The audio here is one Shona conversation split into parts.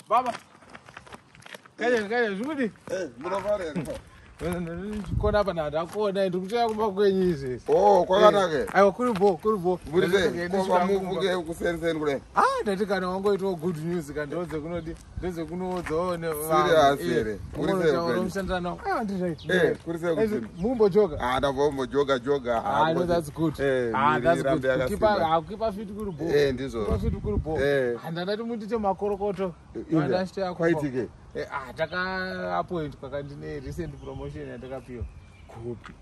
Baba. Kaje kaje zvikuti? Eh, munofara here? Kona apa ndakuona ndiri kutoya kumba kwenyu izvezvi. Oh, kwakanaka. Eh, aiwa kuri bo, kuri bo. Muri sei? Ko muvuke kuseni kudai. Ah, ndati kana wangoitawo good news ka ndodze kunodi ndodze kunoudzawo ne Serious here? Kuri sei upenyu? Unoshandira nawo. Aiwa ndiri right. Eh, kuri sei kudzimba? Mumbojoga. Ah, ndambojoga joga. Ah, no, that's good. Eh, Ah, miri that's irambe good. Kukipa, yakasimba. ah, kukipa fit kuri bo. Eh, ndizvo. Kukipa fit kuri bo. Eh. Ah, ndandati mundite makorokoto. India, Ndandachitoya kupa. kwaitike? Eh, ah, taka-appointwa kandine recent promotion yandakapiwa. Kupi?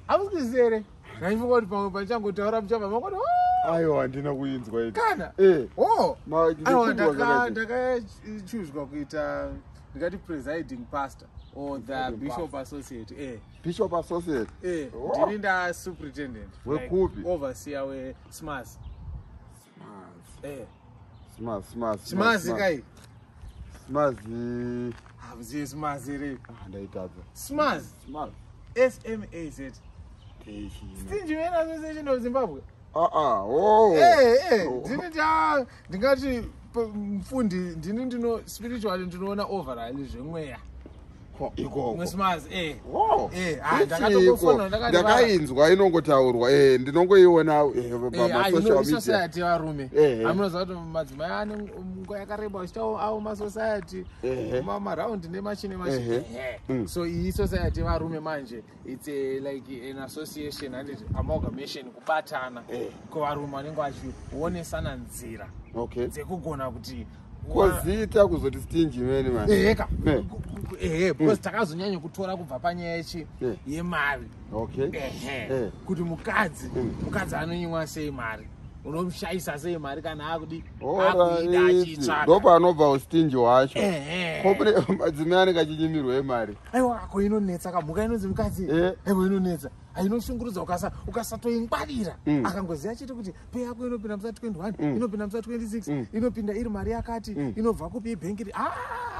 Hamusi kuziva here? Ndaifunga kuti pamwe pachangotaura muchabva mangoti "Oh, Aiwa, handina kuinzwa iti. kana. Eh. Oh. Ma- Aiwa, ndikumbwa zvakaita. ndakachuzwa kuita ndingati presiding pastor or the Presiding bishop associate. Eh. Bishop Associate. Eh, Oh. ndini nda superintendent. Wekupi? Like, overseer we SMAS. Eh. Smas, smas. SMAS kai. Smas. Hamuzivi SMAS here. Ah, ndaitadza. SMAS. Smas. S M A Z. Ndeichina. Stingy Men Association of Zimbabwe. Ah, ah. Oh. Eh, eh, Oh. ndini nda ndingati mfundi ndini ndino spiritually ndinoona overall zvemweya. Ko, ikoko. MweSMAS eh. Wow. Eh, ah, Ichiko. ndakatongofona ndakati ndakainzwa inongotaurwa eh ndinongoiona eh, Eh, ah, pamasocial ino media isociety yevarume. Eh, eh. Amunoziva kuti madzimai ane nguva yakareba achiita awo masociety Eh, eh. maraundi nemachi nemachi. Eh, eh. Eh. Mm. So iyi society yevarume manje it's a, like an association and amalgamation kubatana Eh. kwevarume vanenge vachionesana nzira okay dzekugona kuti kozita kuzoti stingy man man eheka Eh. ehe because takazonyanya kutora kubva panyaya yechi Eh. yemari okay ehe Eh. kuti mukadzi mukadzi anonyimwa sei mari unomushayisa sei mari kana akudi akuida Alright. achitsvaka ndopanobva ustingy hwacho ehe Ko kune madzimai anenge achinyimirwa emari aiwa ako inonetsa kamhuka inonzi mukadzi Eh. aiwa inonetsa ainoshungurudza ukasatoingwarira Mm. akangoziva chete kuti pay yako inopinda musa 21 inopinda musa 26 Mm. inopinda iri mari yakati inobva kupi ibhengi ri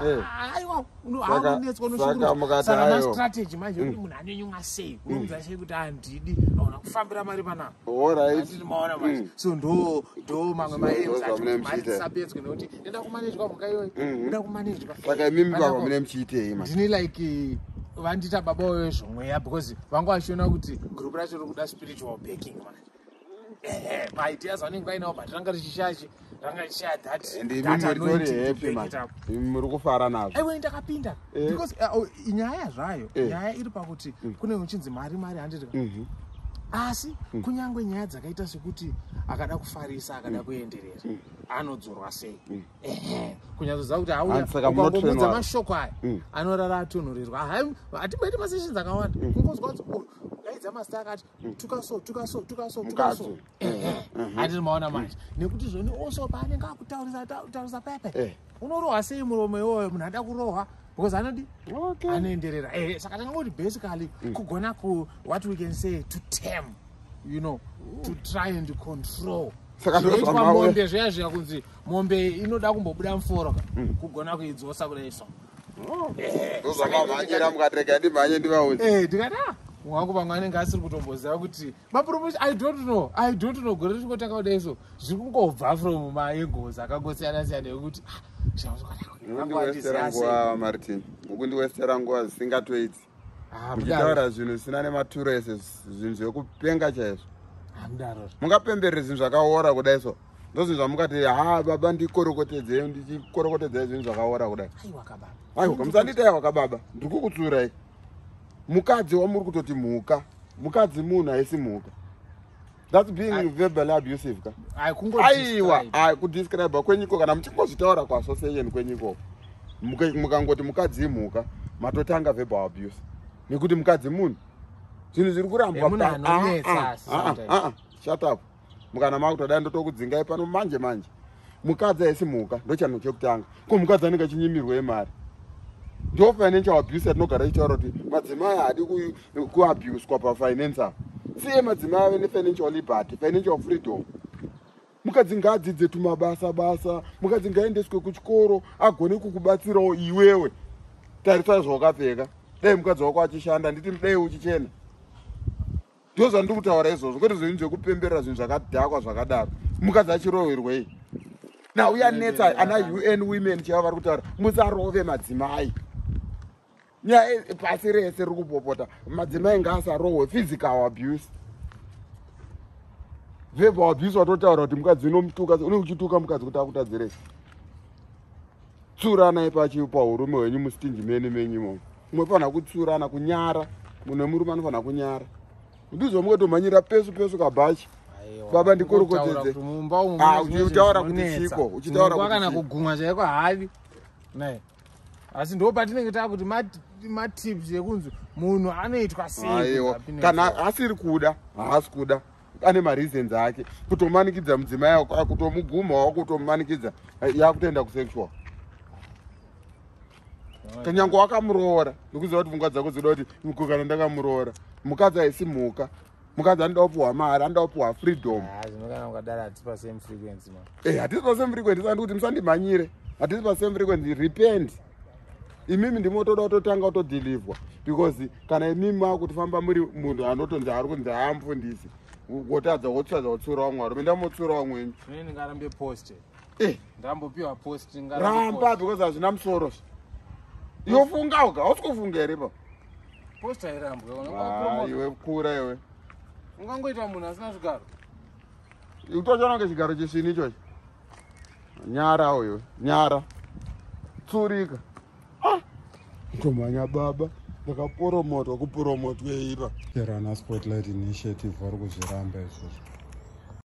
Eh. aiwa Saka- unonetswa saka mukati saka aiwa. mastrategy manje ekuti munhu anonyumwa sei unomuudza sei kuti handidi auna kufambira mari panapa Alright. Handiti maona manje so ndo ndo mamwe Ndo zvamune maems muchiita. tisapedzwe nekuti ndoda kumanejwa mhuka iyoyi ndoda kumanejwa saka imimi baba mune muchiitei ma ndini like vandiita baba wezvomweya because vanga vachiona kuti group racho riri kuda spiritual backing manje Ehe, maideas vanenge vainawo but ranga richishaya ranga richishaya that and imi that muritori anointing to happy back man it up. Imi muri kufara nazvo aiwa ndakapinda Eh. because oh, nyaya zvayo Eh. nyaya iri pakuti kune uchinzi mari mari handiti Mhm. asi kunyange nyaya dzakaita sekuti akada kufarisa akada kuenderera anodzorwa sei Ehe, kunyatsoziva kuti auya Hanzi saka ukangomudza munotrainwa. mashoko aya anorara atonhorerwa hatimboiti masessions akawanda kungozwa kuti oh, daidza masita akati tuka so tuka so tuka so tuka so Mukadzi. Ehe, handiti maona manje nekuti zvoni also paanenge akutaurisa taurisa pepe Eh. unorohwa sei muromo iwoyo munhu ada kurohwa because anodi Okay. anoenderera eh, saka tangangoti basically kugona ku what we can say to tame you know to try and control Saka Zvinoitwa ndozvamauya. mombe zviya zviya kunzi mombe inoda kumbobuda muforo ka kugona kuidzosa kudai so ndozvamamhanyira mukatirega ndimhanye ndivaudze Eh, ndikati ah wangu pamwe anenge asiri kutomboziva kuti mapromotion i don't know i don't know gore richingotanga kudai so zviri kungobva from maengos akangosiyana siyana ekuti ah, mukundiwestera nguva martin mukundiwestera nguva zvisingatoiti Ah, muchitaura zvinhu zvisina nematuro ese zvinhu zvekupenga chaizvo hamudaro mungapemberere zvinhu zvakaora kudai so ndozvinhu zvamukati ha baba ndikorokotedzei ndichikorokotedzai zvinhu zvakaora kudai aiwa kababa aiwa musanditi aiwa kababa ndiri kukutsurai mukadzi wamuri kutoti mhuka mukadzi munhu haisi mhuka thats being verbally abusive ka Ai, kungo aiwa describe. ai kudescribe kwenyiko kana muchingozvitaura kuassociation kwenyiko mukangoti mukadzi imhuka matotanga verbal abuse nekuti mukadzi munhu zvinhu zviri kurambwa Eh, munhu anonetsa Ah, ah, sometimes. ah, ah, shut up mukana makutodai ndotokudzingai pano manje manje mukadzi haisi mhuka ndochanhu chekutanga ko mukadzi anenge achinyimirwa emari ndo financial abuse yatinogara ichitaura kuti madzimai haadi kuabuswa pafinance apa siye madzimai ave nefinancial liberty financial freedom mukadzi ngaadzidze tumabasa basa mukadzi ngaendeswe kuchikoro agone kukubatsirawo iwewe tarisa zvawakapfeka dai mukadzi wako achishanda nditi dai uchichena ndo zvandiri kutaura izvozvo kwete zvinhu zvekupemberera zvinhu zvakadhakwa zvakadaro mukadzi achirohwerwei Nhau yanetsa ana UN Women chaivo vari kutaura, musarove madzimai. Nyaya pasi rese riri kupopota, madzimai ngaasarohwe. Physical abuse, verbal abuse, watotaura kuti mukadzi unomutuka, une uchituka mukadzi kuti akutadzirei. Tsuranai paurume hwenyu, mustinji mene menyu imomo. Munofanira kutsurana, kunyara. Munhu wemurume anofanira kunyara. Ndizvo mungatomhanyira pesu pesu kabhachi. Baba, ndikorokodzedze. Mumba umu. Ah, uchitaura kuti chiko? Uchitaura kuti kana chiko? Kugumwa chaiko havi nai, asi ndo patinenge takuti matips ekunzi munhu anoitwa sei kuti Aiwa, apinde. Kana asiri kuda, haasi kuda, ane mareasons ake. Kutomanikidza mudzimai wako, kutomuguma wako, kutomumanikidza, yakutoenda kusexual. Kanyange wakamuroora, ndikuziva kuti pfungwa dzako dzinoda kuti "Ko kana ndakamuroora." Mukadzi haisi mhuka. Mukadzi anoda kupiwa mari, anoda kupiwa freedom. Ah, zvino kana ukadaro hatisi pasame frequency, man. Hatisi pasame frequency. Sandi kuti musandimhanyire, hatisi pasame frequency. Repent imimi, ndimotoda kutotanga kutodhilivhwa, because kana imimi makutifamba muri munhu anotonzi ari kunzi haamufundisi, wotadza, wotsadza kutsiura vamwe varume, ndamotsiura vamwenyu. Zvino ndingarambe post? Ndambopiwa post. Ramba, because hazvina musoro. Iwe funga uga, hausi kufunga here pa? Post hairambwe. Ah, iwe kura iwe. Ungangoita munhu asina zvigaro. Utochiona kunge chigaro chisvini ichochi. Nyara iwe, nyara, tsurika. Ah, ndomhanya baba, ndakaporomotwa. Kuporomotwa ipa. Ana Spotlight Initiative vari kuzviramba izvozvo.